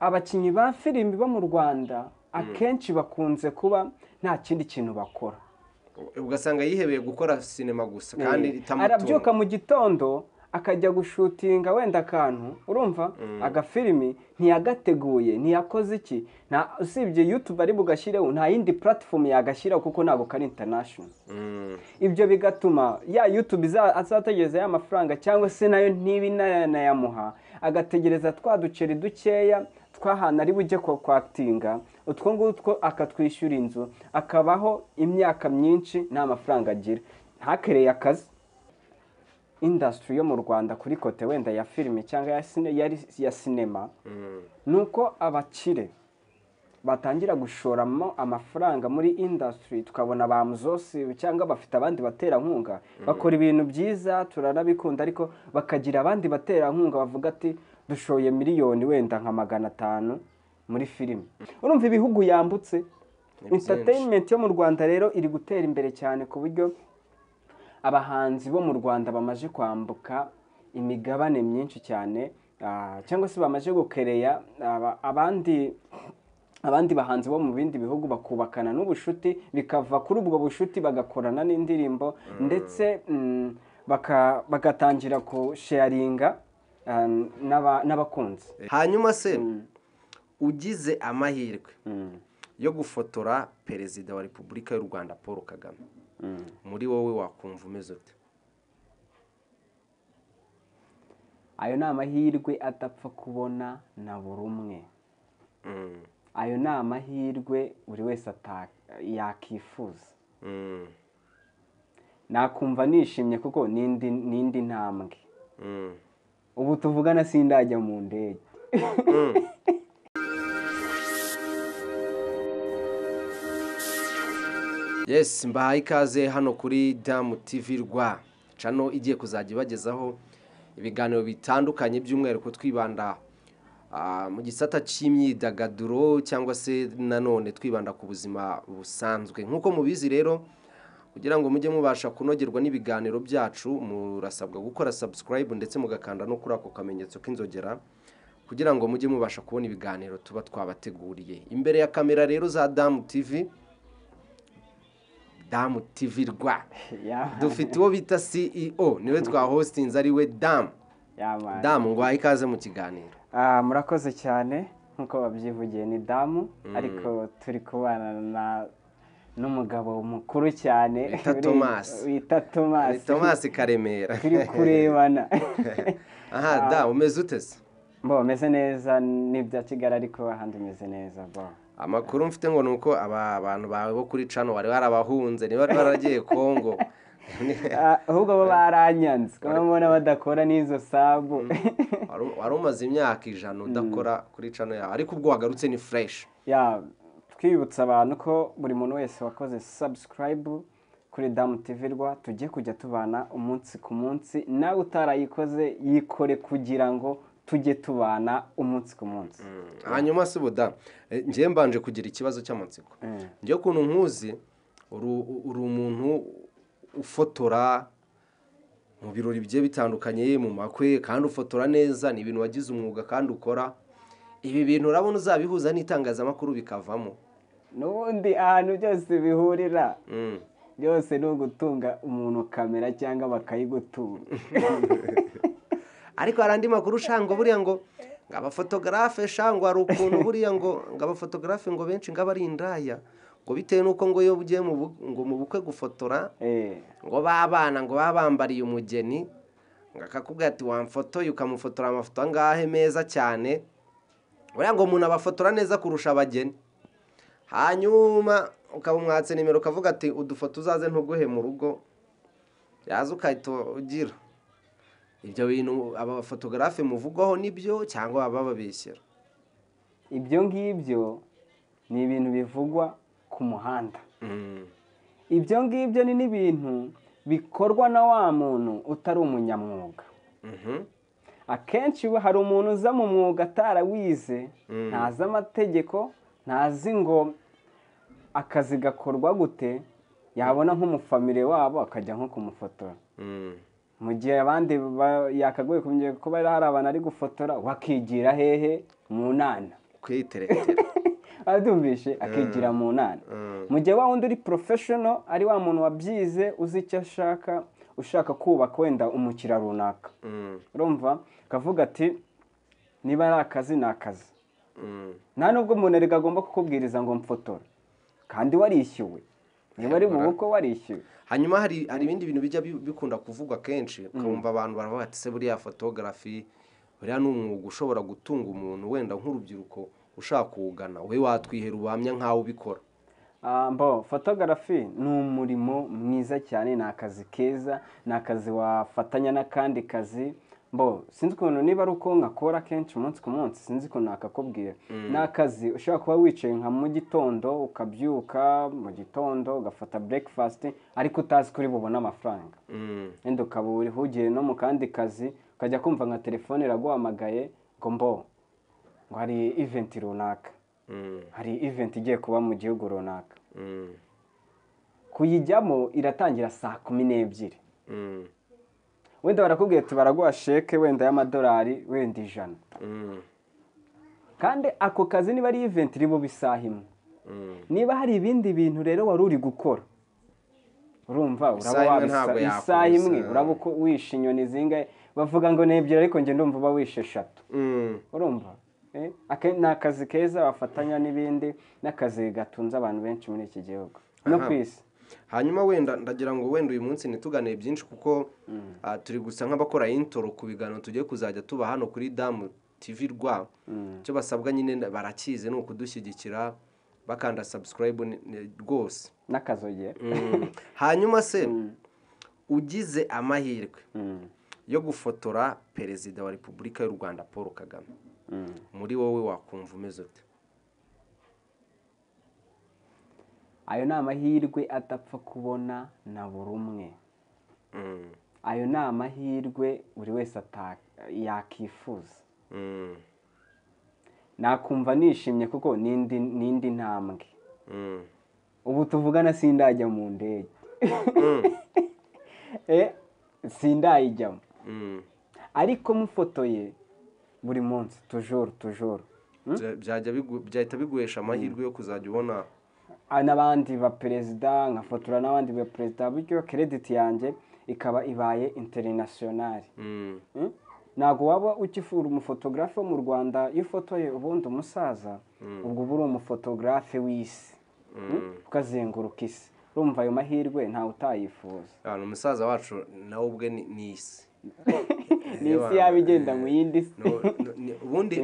Abakinnyi ba filimi bo mu Rwanda akenshi bakunze kuba nta kindi kintu bakora, ugasanga yihebeye gukora sinema gusa kandi itamutunga. Arabyuka mu gitondo akajya gushutinga wenda akantu, urumva, agafilimi ntiyagateguye, ntiyakoze iki, nta usibye YouTube ari bugashyireho, nta yindi platform yagashyiraho kuko ntabwo kari international. Ibyo bigatuma ya YouTube azategereza ya mafaranga cyangwa se nayo ntibe inayamuha, agategereza twa duceri dukeya tw'ahantu ari bujye kwakitinga, utwo ngutwo akatwishyura inzu, akabaho imyaka myinshi nta mafaranga agira, ntakereye akazi. Industry yo mu Rwanda kuri côté wenda ya filime cyangwa ya sinema, nuko abakire batangira gushoramo amafaranga muri industry, tukabona ba Muzosi cyangwa bafite abandi baterankunga bakora ibintu byiza, turanabikunda, ariko bakagira abandi baterankunga bavuga ati dushoye miliyoni wenda nka 500 muri filime. Urumva ibihugu yambutse. Entertainment yo mu Rwanda rero iri gutera imbere cyane, ku buryo abahanzi bo mu Rwanda bamaze kwambuka imigabane myinshi cyane, cyangwa se bamaze gukereya abandi bahanzi bo mu bindi bihugu, bakubakana n'ubushuti, bikava kuri ubwo bushuti bagakorana n'indirimbo, ndetse bagatangira kusharinga n'abakunzi. Hanyuma se ugize amahirwe yo gufotora Perezida wa Repubulika y'u Rwanda Paul Kagame, muri wowe wakumva umeze ute? Ayo ni amahirwe adapfa kubona na buri umwe. Ayo ni amahirwe buri wese yakifuza. Nakumva nishimye kuko n'indi ntambwe. Ubu tuvugana sindajya mu ndege. Yes, mbahaye ikaze hano kuri Damu TV Rwa, channel igiye kuzajya ibagezaho ibiganiro bitandukanye, by'umwihariko twibanda mu gisata cy'imyidagaduro cyangwa se nanone twibanda ku buzima busanzwe. Nk'uko mubizi rero, kugira ngo mujye mubasha kunogerwa n'ibiganiro byacu, murasabwa gukora subscribe ndetse mugakanda no kuri ako kamenyetso k'inzogera, kugira ngo mujye mubasha kubona ibiganiro tuba twabateguriye. Imbere ya kamera rero za Damu TV, Damu TV Rwa, dufite uwo bita CEO, niwe twahostinze ari we Damu. Damu, ngo ikaze mu kiganiro. Murakoze cyane, nkuko babyivugiye ni Damu, ariko turi kubana n'umugabo mukuru cyane bita Thomas. Bita Thomas. Thomas Karemera. Turi kurebana. Aha, da umeze ute se? Bo meze neza, n'ibya Kigali ariko ahandi meze neza bo. Amakuru mfite ngo nuko aba bantu bawe bo kuri channel bari barabahunze, niba bari baragiye Kongo. Ahubwo bo baranyanze, kuko mbona badakora n'izo sabu. Wari umaze imyaka 100 udakora kuri channel yawe, ariko ubwo wagarutse ni fresh. Ya, twibutsa abantu ko buri muntu wese wakoze subscribe kuri Damu TV Rwa tujye kujya tubana umunsi ku munsi, nawe utarayikoze yikore kugira ngo tujye tubana umunsi ku munsi. Hanyuma se buda, ngiye mbanje kugira ikibazo cy'amatsiko. Ngiye ukuntu nkuzi uri umuntu ufotora mu birori bigiye bitandukanye, mu makwe, kandi ufotora neza, ni ibintu wagize umwuga kandi ukora. Ibi bintu urabona uzabihuza n'itangazamakuru bikavamo? N'ubundi ahantu byose bihurira, byose ni ugutunga umuntu kamera cyangwa bakayigutunga. Ariko hari andi makuru shango buriya ngo abafotogarafe shango hari ukuntu buriya ngo abafotogarafe ngo benshi ngo abari indaya, ngo bitewe nuko ngo iyo ugiye ngo mu bukwe gufotora, ngo babana ngo babambariye umugeni, ngo akakubwira ati wamfotoye, ukamufotora amafoto angahe meza cyane, buriya ngo umuntu abafotora neza kurusha abageni. Hanyuma ukaba umwatse nimero ukavuga ati udufoto uzaze ntuguhe mu rugo, yaza ukahita ugira. Ibyo bintu aba bafotogarafe muvugwaho nibyo cyangwa baba babeshyera? Ibyo ngibyo ni ibintu bivugwa ku muhanda. Ibyo ngibyo ni n'ibintu bikorwa na wa muntu utari umunyamwuga. Akenshi hari umuntu uza mu mwuga atarawize, ntazi amategeko, ntazi ngo akazi gakorwa gute, yabona nk'umufamile wabo akajya nko kumufotora. Mu gihe abandi yakagoye kuba hari abantu ari gufotora, wakigira hehe mu nana. Kwiteretera. Abyumvishe akigira mu nana. Mu gihe wa wundi uri professional ari wa muntu wabyize, uzi icyo ashaka, ushaka kubaka wenda umukiriya runaka, urumva akavuga ati niba ari akazi ni akazi. Nta nubwo umuntu erega agomba kukubwiriza ngo mfotore kandi warishyuwe, niba ari mu bukwe warishyuwe. Hanyuma hari ibindi bintu bijya bikunda kuvugwa kenshi, ukumva abantu baravuga ati se buriya photography buriya ni umwuga ushobora gutunga umuntu, wenda nk'urubyiruko ushaka kuwugana, wowe watwihera ubuhamya nk'aho ubikora. Mbo photography ni umurimo mwiza cyane, ni akazi keza, ni akazi wafatanya n'akandi kazi. Mbo sinzi ukuntu niba ari uko nkakora kenshi umunsi ku munsi, sinzi ukuntu nakakubwira. Ni akazi ushobora kuba wicaye nka mu gitondo, ukabyuka mu gitondo ugafata breakfast ariko utazi kuri bubone amafaranga, wenda ukaba uhugiye no mu kandi kazi, ukajya kumva nka telefone iraguhamagaye ngo mbo ngo hari event runaka, hari event igiye kuba mu gihugu runaka, kuyijyamo iratangira saa 12, wenda barakubwiye ati baraguha sheke wenda y'amadolari wenda 100, kandi ako kazi niba ari event iri bube isaha imwe, niba hari ibindi bintu rero wari uri gukora, urumva uraba isaha imwe uraba wishe inyoni zingahe, bavuga ngo ni 2 ariko njye ndumva uba wishe 3, urumva ni akazi keza wafatanya n'ibindi, n'akazi gatunze abantu benshi muri iki gihugu no ku isi. Hanyuma wenda ndagira ngo wenda uyu munsi ntituganire byinshi kuko turi gusa nk'abakora intro ku biganiro tugiye kuzajya tuba hano kuri Damu TV Rwa. Icyo basabwa nyine barakize ni ukudushyigikira bakanda subscribe rwose n'akazogera. Hanyuma se ugize amahirwe yo gufotora Perezida wa Repubulika y'u Rwanda Paul Kagame, muri wowe wakumva umeze ute? Ayo ni amahirwe atapfa kubona na buri umwe. Ayo ni amahirwe buri wese yakifuza. Nakumva nishimye kuko n'indi ntambwe. Ubu tuvugana sindajya mu ndege. Sindayijyamo. Ariko mufotoye buri munsi tujoro. Byahita biguhesha amahirwe yo kuzajya ubona n'abandi ba perezida, nkafotora n'abandi ba perezida, bityo credit yanjye ikaba ibaye international. Ntabwo waba ukifura umufotogarafe wo mu Rwanda iyo ufotoye ubundi umusaza, ubwo uba uri umufotogarafe w'isi, ukazenguruka isi. Urumva ayo mahirwe ntawe utayifuza. Umusaza wacu nawe ubwe ni isi. Ni isi yaba igenda mu yindi si.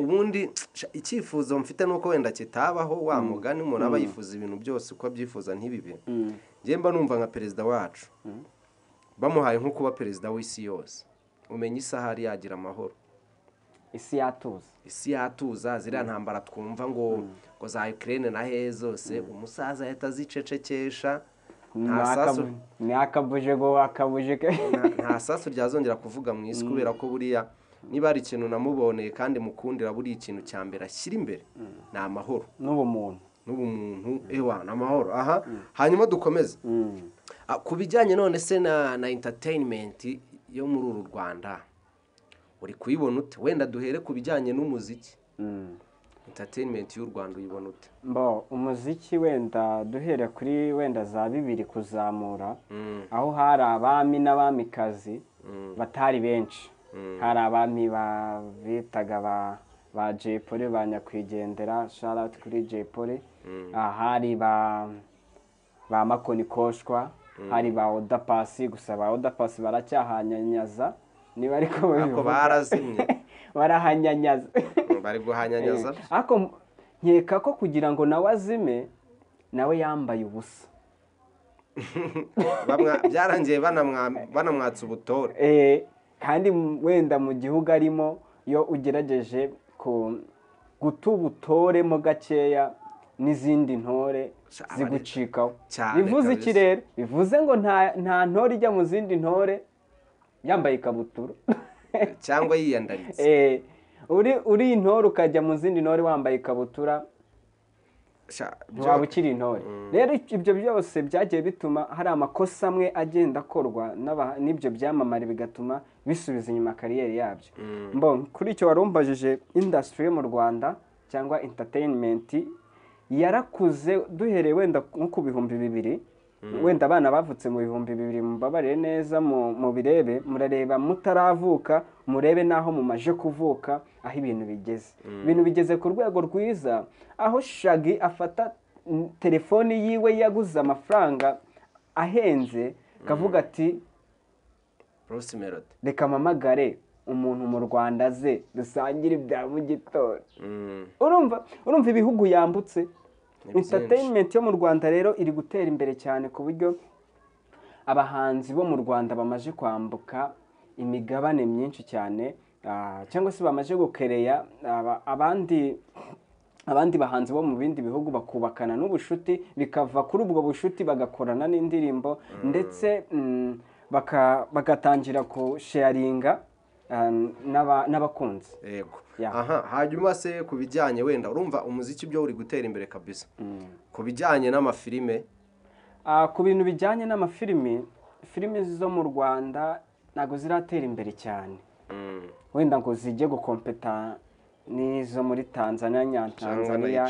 Ubundi icyifuzo mfite nuko wenda kitabaho, wa mugani umuntu aba yifuza ibintu byose uko abyifuza ntibibe. Njye mba numva nka perezida wacu bamuhaye nko kuba perezida w'isi yose, umenya isaha ari yagira amahoro, isi yatuza, isi yatuza. Ziriya ntambara twumva ngo za Ukraine na he zose, umusaza ahita azicecekesha. Nta sasu ryazongera kuvuga mu isi, kubera ko buriya niba ari ikintu namuboneye kandi mukundira, buriya ikintu cya mbere ashyira imbere ni amahoro n'ubumuntu, ewa ni amahoro. Aha hanyuma dukomeze ku bijyanye none se na entertainment yo muri uru Rwanda, uri kuyibona ute? Wenda duhere ku bijyanye n'umuziki. Entertainment y'u Rwanda uyibona ute? Mbo umuziki wenda duhere kuri wenda za 2000 kuzamura, aho hari abami n'abamikazi batari benshi. Hari abami bitaga ba Jay Polly, ba nyakwigendera, shout out kuri Jay Polly. Hari ba Makoni Koshwa, hari ba Oda Pasi, gusa ba Oda Pasi baracyahanyanyaza niba ariko barazimye, barahanyanyaza, bari guhanyanyaza. Ariko nkeka ko kugira ngo nawe azime, nawe yambaye ubusa. Byarangiye banamwatsa ubutore. Kandi wenda mu gihugu arimo, iyo ugerageje guta ubutore mo gakeya n'izindi ntore zigucikaho. Bivuze iki rero? Bivuze ngo nta ntore ijya mu zindi ntore yambaye ikabutura cyangwa yiyandaritse. Uri intore ukajya mu zindi ntore wambaye ikabutura, waba ukiri intore. Rero ibyo byose byagiye bituma hari amakosa amwe agenda akorwa n'ibyo byamamare, bigatuma bisubiza inyuma kariyeri yabyo. Kuri icyo warumbajije, industry yo mu Rwanda cyangwa entertainment yarakuze, duhereye wenda nko ku 2000, wenda abana bavutse mu 2000 mubabarire neza, mu birebe, murareba mutaravuka, murebe naho mumaje kuvuka aho ibintu bigeze. Ibintu bigeze ku rwego rwiza aho Shaggy afata telefoni yiwe yaguze amafaranga ahenze, kavuga ati Bruce Melody, reka mpamagare umuntu mu Rwanda ze dusangire ibya mu gitondo. Urumva ibihugu yambutse. Entertainment yo mu Rwanda rero iri gutera imbere cyane, ku buryo abahanzi bo mu Rwanda bamaze kwambuka imigabane myinshi cyane, cyangwa se bamaze gukereya abandi bahanzi bo mu bindi bihugu, bakubakana n'ubushuti, bikava kuri ubwo bushuti bagakorana n'indirimbo, ndetse bagatangira kusharinga n'abakunzi. Yego. Aha, hanyuma se ku bijyanye wenda urumva umuziki byo uri gutera imbere kabisa. Ku bijyanye n'amafilime, ku bintu bijyanye n'amafilimi, filime zo mu Rwanda ntago ziratera imbere cyane. Wenda ngo zijye gukompeta n'izo muri Tanzania, Nyantanzania,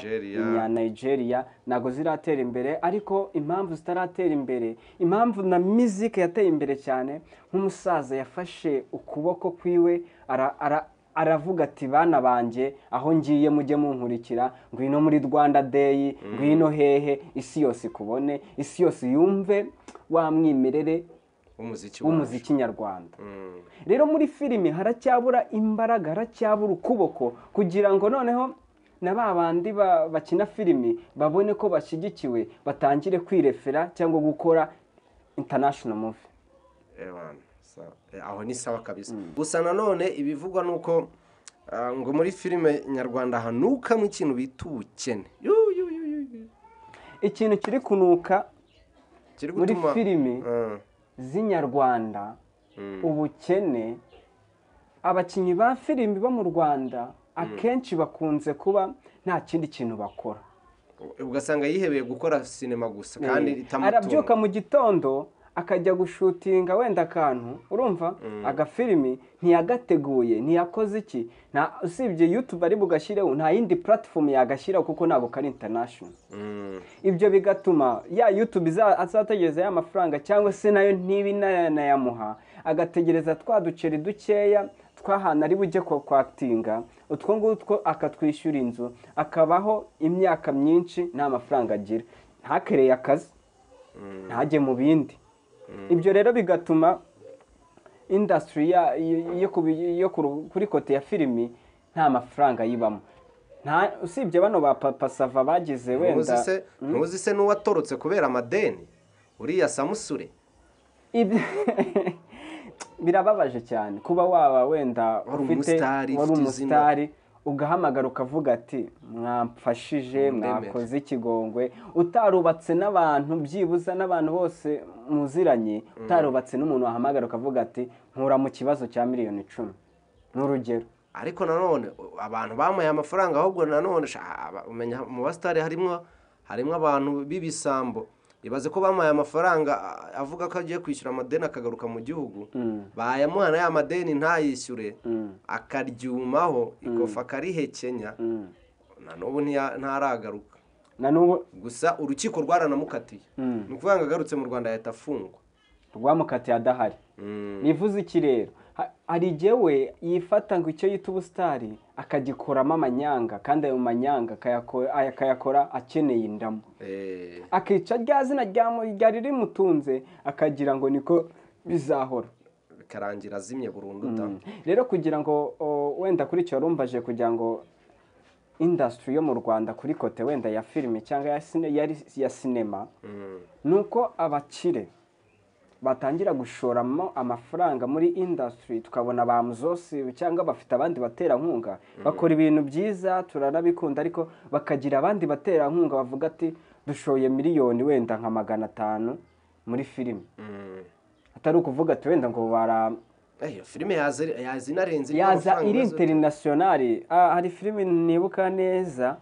Nigeria, ntago ziratera imbere. Ariko impamvu zitaratera imbere, impamvu na music yateye imbere cyane, nk'umusaza yafashe ukuboko kwiwe aravuga ati bana banjye aho ngiye mujye munkurikira, ngwino muri Rwanda Day, ngwino hehe, isi yose ikubone, isi yose yumve wa mwimerere w'umuziki nyarwanda. Rero muri filimi haracyabura imbaraga, haracyabura ukuboko kugira ngo noneho na ba bandi bakina filimi babone ko bashyigikiwe, batangire kwirefera cyangwa gukora international movie. Aho ni sawa kabisa. Gusa nanone ibivugwa nuko ngo muri filime nyarwanda hanukamo ikintu bita ubukene. Ikintu kiri kunuka muri filimi z'inyarwanda, ubukene. Abakinnyi ba filimi bo mu Rwanda akenshi bakunze kuba nta kindi kintu bakora, ugasanga yihebeye gukora sinema gusa kandi itamutunga. Arabyuka mu gitondo akajya gushutinga wenda akantu, urumva agafilimi ntiyagateguye, ntiyakoze iki, usibye YouTube ari bugashyireho, nta yindi platform yagashyiraho kuko ntabwo kari international. Ibyo bigatuma ya YouTube azategereza ya mafaranga, cyangwa se nayo ntibinayamuha, agategereza twa duceri dukeya twahana ari bujye kwakitinga, utwo ngutwo akatwishyura inzu, akabaho imyaka myinshi nta mafaranga agira, ntakereye akazi, ntajye mu bindi. Ibyo rero bigatuma industry yo kuri kote ya filimi nta mafaranga yibamo. Nta usibye bano ba Papa Sava bagize wenda. Ntuzi se n'uwatorotse kubera amadeni uriya Samusure. Birababaje cyane kuba waba wenda ufite wari umusitari, ugahamagara ukavuga ati mwamfashije, mwakoze ikigongwe, utarubatse n'abantu byibuza n'abantu bose muziranye, utarubatse n'umuntu wahamagara ukavuga ati nkura mu kibazo cya miliyoni 10 n'urugero. Ariko nanone abantu bamuhaye amafaranga, ahubwo nanone umenya mu basitari harimo abantu b'ibisambo. Ibaze ko bamuhaye amafaranga avuga ko agiye kwishyura amadeni akagaruka mu gihugu, bayamuha ya madeni ntayishyure, akaryumaho ikofa akarihekenya, na n'ubu ntaragaruka. Na n'ubu gusa urukiko rwaranamukatiye, ni ukuvuga ngo agarutse mu Rwanda yahita afungwa. Rwamukatiye adahari. Bivuze iki rero? Hari igihe we yifata ngo icyo yita ubusitari akagikoramo amanyanga, kandi ayo manyanga akayakora akeneye indamu, akica rya zina ryari rimutunze, akagira ngo niko bizahora, bikarangira azimye burundu. Rero kugira ngo wenda kuri icyo warumvaje, kugira ngo industry yo mu Rwanda kuri kote wenda ya filime cyangwa ya sinema, nuko abakire batangira gushoramo amafaranga muri industry, tukabona ba Muzosi cyangwa bafite abandi baterankunga bakora ibintu byiza turanabikunda, ariko bakagira abandi baterankunga bavuga ati dushoye miliyoni wenda nka 500 muri filime, atari ukuvuga ati wenda ngo bara filime yaza inarenze yaza iri international. Hari filime nibuka neza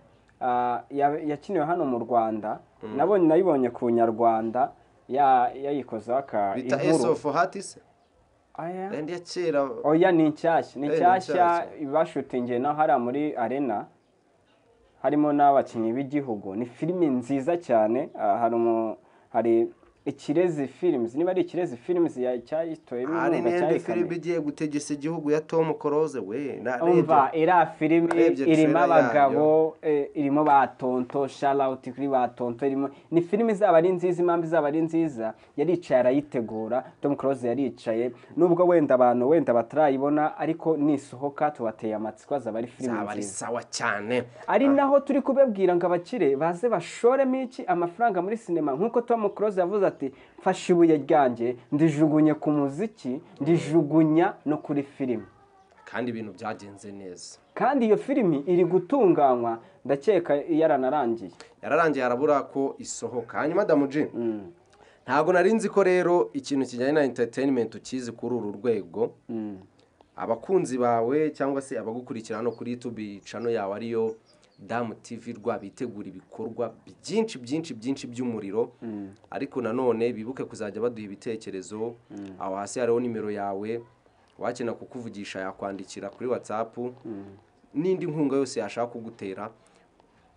yakiniwe hano mu Rwanda, nabonye nayibonye ku Nyarwanda, yayikoze aka bita S of Hearts. Aya ndi kera. Oya ni nshyashya, ni nshyashya bashutingiye no hara muri arena. Harimo n'abakinnyi b'igihugu. Ni filimi nziza cyane. Hari Ikirezi Films, niba ari Ikirezi Films cyayitoyemo Hari inkunga, n'indi cyayikamiye. filime igiye gutegesa igihugu ya Tom Close we. Umva, iriya filimi Narebye irimo trailer. abagabo, irimo ba Tonto, shout kuri ba Tonto. Irimo, ni filimi izaba ari nziza. Impamvu izaba ari nziza, yaricaye arayitegura, Tom Close yaricaye. Nubwo wenda abantu wenda batarayibona, ariko nisohoka tubateye amatsiko, azaba ari filimi Zaba ari nziza. sawa cyane. Ari naho turi kubabwira ngo abakire baze bashoremo iki amafaranga muri sinema, nk'uko Tom Close yavuze ati: "Mfashe ibuye ryanjye ndijugunye ku muziki, ndijugunya no kuri filimi." Kandi ibintu byagenze neza. Kandi iyo filimi iri gutunganywa, ndakeka yaranarangiye. Yararangiye, harabura ko isohoka. Hanyuma Damuji, ntabwo nari nzi ko rero ikintu kijyanye na entertainment ukizi kuri uru rwego. Abakunzi bawe cyangwa se abagukurikira hano kuri YouTube channel yawe, ariyo Damu TV rwa, bitegura ibikorwa byinshi byinshi byinshi by'umuriro. Ariko nanone bibuke kuzajya baduha ibitekerezo. Aho hasi hariho nimero yawe, wakenera kukuvugisha yakwandikira kuri WhatsApp, n'indi nkunga yose yashaka kugutera.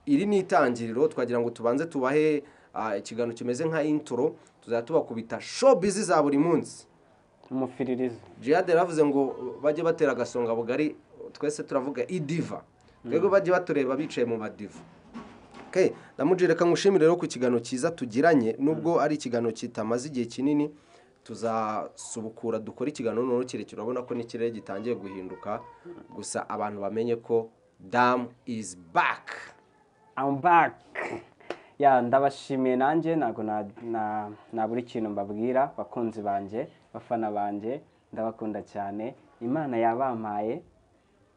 Iri ni itangiriro, twagira ngo tubanze tubahe ikiganiro kimeze nka intro. Tuzajya tubakubita showbiz za buri munsi. Umufiririzo. Jihad yaravuze ngo bajye batera agasonga bugari, twese turavuga idiva, twebwe bajye batureba bicaye mu madiva. Okay, ndamujire, reka ngushimire rero ku kiganiro cyiza tugiranye. Nubwo ari ikiganiro kitamaze igihe kinini, tuzasubukura dukore ikiganiro noneho kirekire. Urabona ko n'ikirere gitangiye guhinduka. Gusa abantu bamenye ko Dam is back. I'm back. Ya, ndabashimiye nanjye, ntabwo nabura ikintu mbabwira. Bakunzi banjye, bafana banjye, ndabakunda cyane. Imana yabampaye,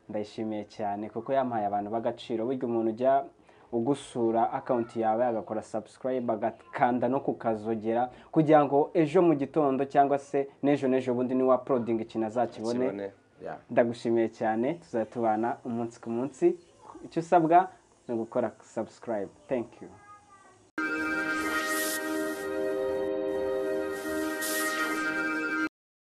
ndayishimiye cyane kuko yampaye abantu b'agaciro. Burya umuntu ujya ugusura account yawe, agakora subscribe, agakanda no kukazogera kugira ngo ejo mu gitondo cyangwa se n'ejo n'ejo bundi niwa uploading ikintu azakibone. Kibone, yeah. Ndagushimiye cyane, tuzajya tubana umunsi ku munsi. Icyo usabwa ni ugukora subscribe. Thank you.